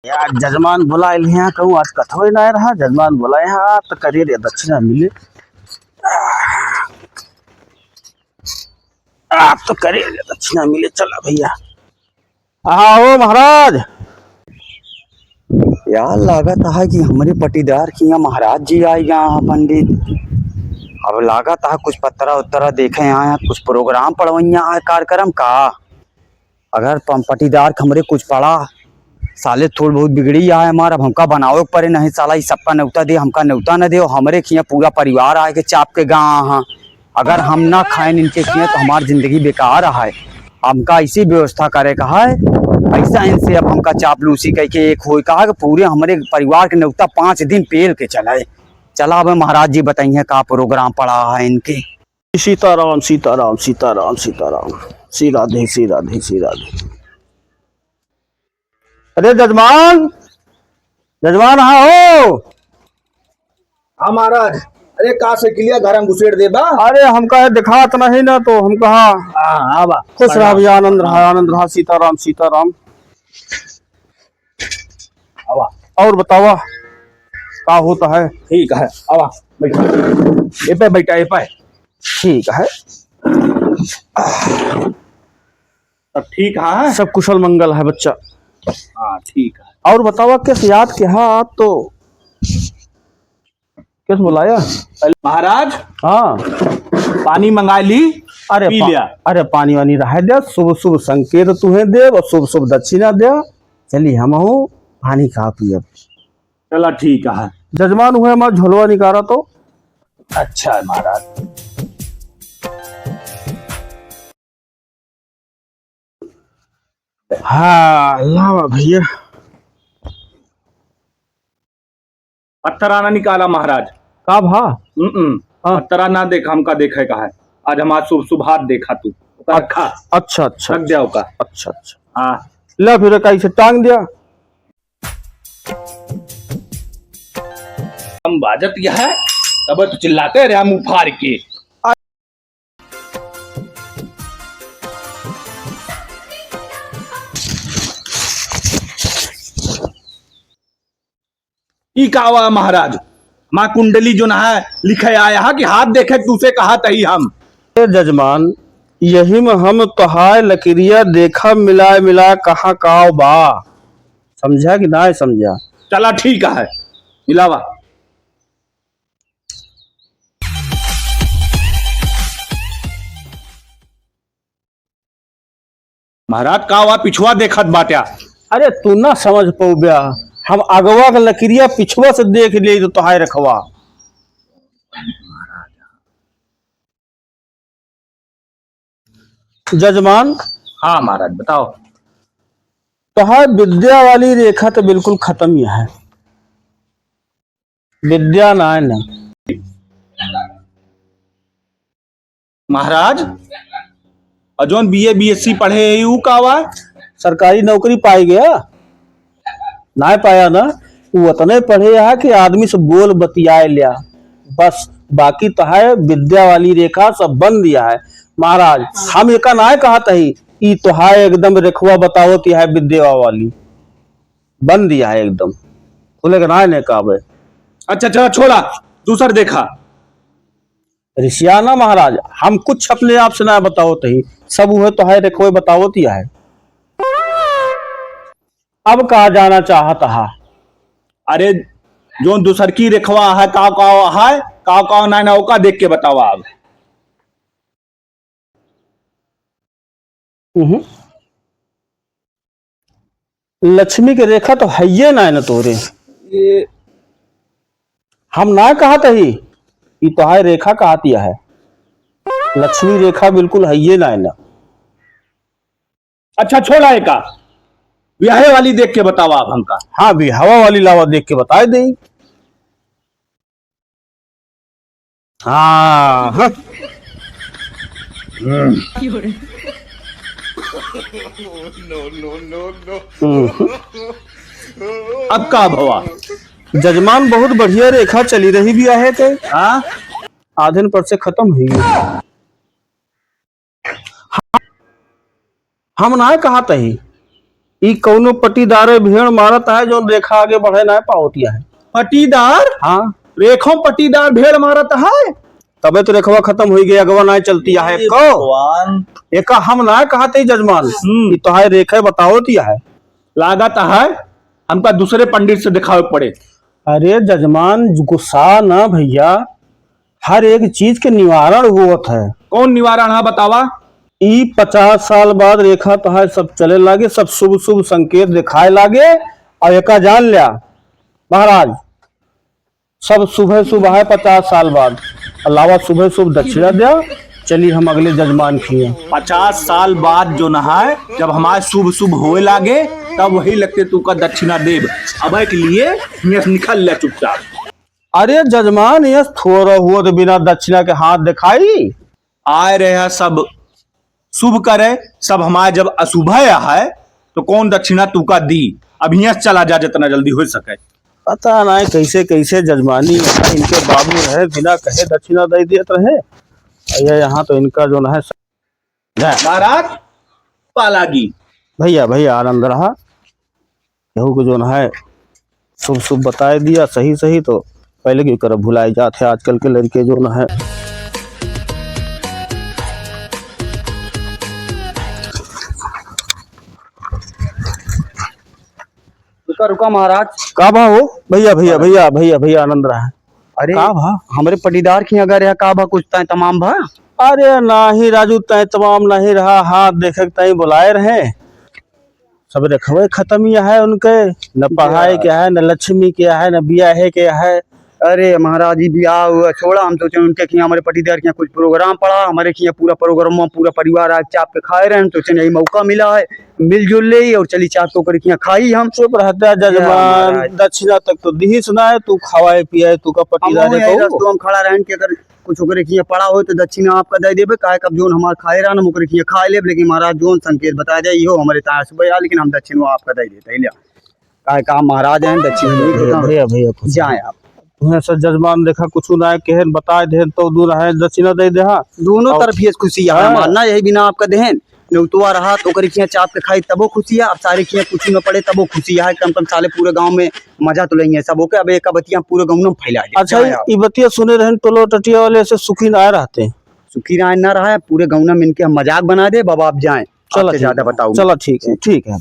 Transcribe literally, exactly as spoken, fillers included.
यार, जजमान बुलाए लिहे हैं, कहूँ आज कथवे ना रहा, जजमान बुलाए हैं, आज तो करिए रे, दक्षिणा मिले। आज तो करिए रे, दक्षिणा मिले। चला भइया। हाँ हो महाराज। यार, लागत है कि हमरे पटीदार के यहाँ महाराज जी आए गया है पंडित। अब लागत है कुछ पत्रा उत्तरा देखे आए हैं, कुछ प्रोग्राम पढ़वइया है कार्यक्रम का। अगर प-, पटीदार के हमरे कुछ पड़ा, साले थोड़ बहुत बिगड़ी आए हमार, अब हमका बनावे के पड़े, नहीं साला ई सबका नेवता दे, हमका नेवता न दे, हमरे खिया पूरा परिवार आए के चाप के गा। हाँ, अगर हम ना खाएन इनके खिया तो हमार जिंदगी बेकार है। हमका ऐसी व्यवस्था करे का है, ऐसा इनसे अब हमका चापलूसी कह के एक होई कहा कि पूरे हमरे परिवार के नेवता पाँच दिन पेल के चलाए। चला अब महाराज जी बताइए का प्रोग्राम पड़ा है इनके। सीताराम, सीताराम, सीताराम, सीताराम। श्री राधे, श्री राधे, श्री राधे। अरे जजमान, जजमान, हाँ हो? हाँ महाराज। अरे का साइकिलिया घर में घुसेड़ देबा? अरे हमका ये दिखात नहीं ना, तो हम कहा हाँ, आवा। खुश रहा भैया, आनंद रहा, आनंद रहा। सीताराम, सीताराम। आवा। और बतावा, का होता है? ठीक है, आवा, बैठा। ये पे बैठा, ये पे। ठीक है। सब ठीक है? सब कुशल मंगल है बच्चा। हाँ, ठीक है। और बतावा, किस याद के हा आप तो? किस बुलाया? महाराज, हाँ। पानी मंगा ली, अरे पी पा-, लिया। अरे पानी वानी रह दे, शुभ शुभ संकेत तुहे देब और शुभ शुभ दक्षिणा दे। चली हम हूँ पानी खा पियब। चला ठीक है। जजमान हुए हमार झोलवा निकारा तो। अच्छा है महाराज। हाँ, लावा भैया। पत्थर आना निकाला महाराज। का भा? हम्म, हाँ। पत्थर आना देख, हमका देखे का है। आज हमार शुभ शुभ हाथ देखा तू। ओका रखा। अच्छा, अच्छा, रख दिया ओका। अच्छा, अच्छा। हाँ। ले फिर कैसे टांग दिया? हम बाजत यह है, तब तो चिल्लाते रहे हम उफार के। ई का हुआ महाराज? माँ कुंडली जो ना है, लिखे आया है कि हाथ देखे तू से कहा तही हम। ए जजमान, यही में हम तोहाय लकिरिया देखा मिलाए मिलाए कहाँ काव बा। समझा कि नाय समझा? चला ठीक है, मिलावा। महाराज, का हुआ पिछुआ देखत बाट्या? अरे, तू ना समझ पउब्या, हम अगवा के लकिरिया पिछुआ से देख लेई तो तोहाय रखवा। जजमान। हाँ महाराज, बताओ। तोहाय विद्या वाली रेखा तो बिल्कुल खतम ही है। विद्या नाय न। महाराज, और जौन बीए बीएससी पढ़े है, ऊ का हुआ? सरकारी नौकरी पाई गया? नाय पाया ना, ऊ उतने पढ़े है कि आदमी से बोल बतियाए लिया, बस। बाकी तो है विद्या वाली रेखा सब बंद दिया है। महाराज, हम एका नाय कहत ही, ई तो है एकदम रेखवा बतावत ही है विद्या वाली। बंद दिया है एकदम, खुले के नाय ने काबे। अच्छा, चला छोड़ा, दूसर देखा। रिसियाना महाराज, हम कुछ अपने आप से ना बतावत ही, सब उहे तो है रेखवे बतावत ही है। अब का जाना चाहत हा? अरे, जो दूसर की रेखवा है, काव काव है, काव काव नाय ना, ओका देख के बतावा अब। उहुं। लक्ष्मी के रेखा तो हइये नाय न तोरे। ये हम ना कहत ही, ई तोहार रेखा कहत ही है। लक्ष्मी रेखा बिल्कुल हइये नाय न। अच्छा, छोड़ा एका, ब्याहे वाली देख के बतावा अब हमका। हाँ, ब्याहवा वाली लावा, देख के बताए देई। हाँ, हाँ। हम्म। हम्म। अब का भवा? जजमान, बहुत बढ़िया रेखा चली रही ब्याहे के। हाँ? आधेन पर से खतम हुई। हम नाय कहत ही, ई कौनो पटीदार भेड़ मारत है, जौन रेखा आगे बढ़े नाहीं पावतिया है। पटीदार? हाँ। रेखो पटीदार भेड़ मारत है? तबे तो रेखवा खतम होइ गया, अगवा नाहीं चलतिया है अरे को। भगवान। एका हम नाहीं कहते जजमान, हम्म। ई तोहार रेखा बतावतिया है। लागत है हमका दूसरे पंडित से देखावे पड़े। अरे जजमान, गुस्सा ना भइया, हर एक चीज के निवारण होत है। कौन निवारण है बतावा? ई पचास साल बाद रेखा तोहार सब चले लागे, सब शुभ शुभ संकेत देखाए लागे। और एका जान ल्या महाराज, सब शुभे शुभ है पचास साल बाद। अलावा शुभे शुभ दक्षिणा द्या, चली हम अगले जजमान किहे। पचास साल बाद जौन है, जब हमार शुभ शुभ होए लागे, तब वही लगते तू का दक्षिणा देब। अब के लिए हियां से निकल ले चुपचाप। अरे जजमान, यस थोड़ा हुआ तो बिना दक्षिणा के हाथ देखाई। आए रहे हैं सब शुभ करे, सब हमारे जब अशुभ है, तो कौन दक्षिणा तू का दी? अब हियां से चला जा जितना जल्दी हो सके। पता नहीं कैसे कैसे जजमानी यहाँ इनके बाबू रहे, बिना कहे दक्षिणा दे देत रहे। ये यहाँ तो इनका जौन है महाराज पालागी। भइया, भइया, आनंद रहा। केहू के जौन है शुभ शुभ बताए दिया सही सही, तो पहले की करब भुलाए जात है आजकल के लड़के जौन है। रुका, रुका महाराज। का भा हो? भइया, भइया, भइया, भइया, भइया, आनंद रहा। अरे, का भा? हमरे पटीदार की अगर यहाँ का भा कुछ तय तमाम भा? अरे नाही राजू, तय तमाम नहीं रहा। हाँ, देखे के तय बुलाए रहे। सब रेखवे खतम ही है उनके, न पढ़ाई के है, न लक्ष्मी के है, न बियाहे के है। अरे महाराज, ई बियाह हुआ छोड़ा, हम सोचे उनके किहाँ हमरे पटीदार किहाँ कुछ program पड़ा, हमरे किहाँ पूरा program में पूरा परिवार आज चाप के खाए रहे, हम सोचे यही मौका मिला है, मिलजुल ले और चली चाप के ओकरे किहाँ खाई हम। चुप रहता जजमान, महाराज। दक्षिणा तक तो दिहिस ना है, तू खवाए पियाए, तू का हम पटीदारे यही को। रस्तों हम खड़ा रहन के अगर कुछ ओकरे किहाँ पड़ा हो तो दक्षिणा आपका दे देबे, काहे कब जौन हमार खाए रहन हम ओकरे किहाँ खाए लेब, लेकिन महाराज जौन संकेत बताए दे, इहो हमरे तार से भइया, लेकिन हम दक्षिणा आपका दे देते हैं, लिया। काहे का महाराज हैं, दक्षिणा नहीं देता। भइया, भइया, खुश जाए आप। उहें से जजमान देखा कुछ ना कहेन, बताए देहेन तो दूर है, दक्षिणा दे देहा। दोनों और तरफ ये खुशी है हाँ। हमार, ना यही बिना आपका देहेन, नेउतवा रहा तो ओकरे किहाँ चाप के खाई तबो खुशी है, अब सारे किहाँ कुछ न पड़े तबो खुशी है, कम कम साले पूरे गाँव में मजा तो लेंगे सब। ओके, अब एक बतिया पूरे गाँव में फैला दे। अच्छा, जाए आप। ई बतिया सुने रहन टोलो टटिया वाले से सुखी ना रहते। सुखी ना, ना रहा है, पूरे गाँव में इनके हम मजाक बना दे, बाबा आप जाएं। चला आपसे ठीक ज्यादा है। बताऊँ। चला ठीक है, ठीक है।